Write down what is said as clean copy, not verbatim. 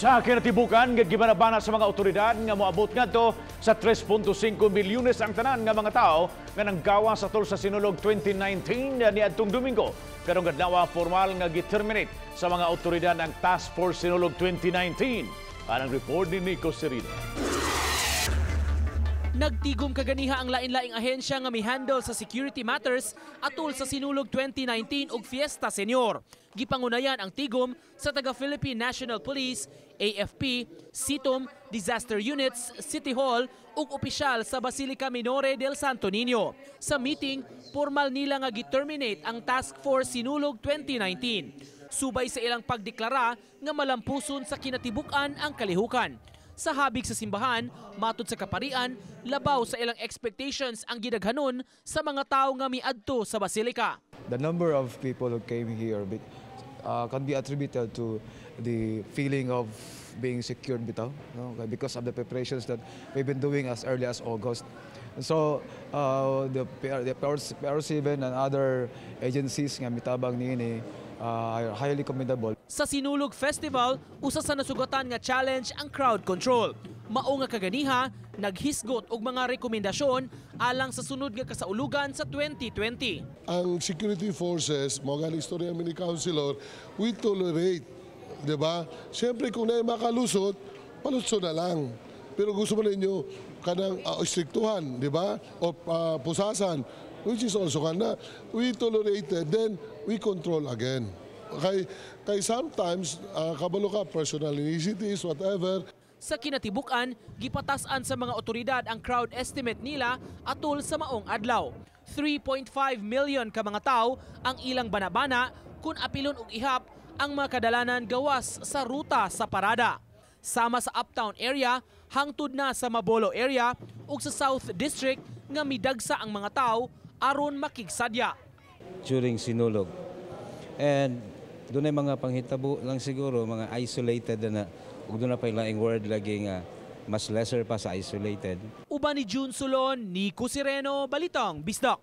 Sa kinatibukan nga gibanabana sa mga otoridad nga moabot ngadto sa 3.5 milyones ang tanan nga mga tao nga nanggawas atol sa Sinulog 2019 niadtong Domingo. Karong adlaw, formal nga giterminate sa mga otoridad ang Task Force Sinulog 2019. Anang report ni Nico Serino. Nagtigom kaganiha ang lain-laing ahensya nga mi-handle sa security matters atol sa Sinulog 2019 ug Fiesta Senior. Gipangunayan ang tigom sa taga Philippine National Police, AFP, CITUM, Disaster Units, City Hall ug opisyal sa Basilica Minore del Santo Niño. Sa meeting, formal nila nga gi-terminate ang Task Force Sinulog 2019. Subay sa ilang pagdeklara nga malampuson sa kinatibuk-an ang kalihukan. Sa habig sa simbahan, matud sa kaparian, labaw sa ilang expectations ang gidaghanon sa mga tao nga miadto sa basilika. The number of people who came here can be attributed to the feeling of being secured bitaw, no? Because of the preparations that we've been doing as early as August. And so the PR7 and other agencies nga mitabang niini are highly commendable. Sa Sinulog Festival, usa sa nasugatan nga challenge ang crowd control. Mao nga kaganiha, naghisgot og mga rekomendasyon alang sa sunod nga kasaulugan sa 2020. Ang security forces, mao nga istorya mi ni Councilor, we tolerate, di ba? Siyempre, kung naay makalusot, palutso na lang. Pero gusto mo ninyo kanang istriktuhan, di ba? O pusasan, which is also kana, we tolerated, then we control again. Kay sometimes, kabalo ka, personal initiatives, whatever. Sa kinatibuk-an, gipatas-an sa mga otoridad ang crowd estimate nila atol sa maong adlaw. 3.5 million ka mga tao ang ilang banabana kung apilon og ihap ang mga kadalanan gawas sa ruta sa parada. Sama sa Uptown area, hangtod na sa Mabolo area ug sa South District nga midagsa ang mga tao aron makigsadya. During Sinulog. And dunay mga panghitabo lang siguro, mga isolated na ug duna pay laing word lagi nga mas lesser pa sa isolated. Uban ni June Solon, Nico Sireno, Balitang Bisdak.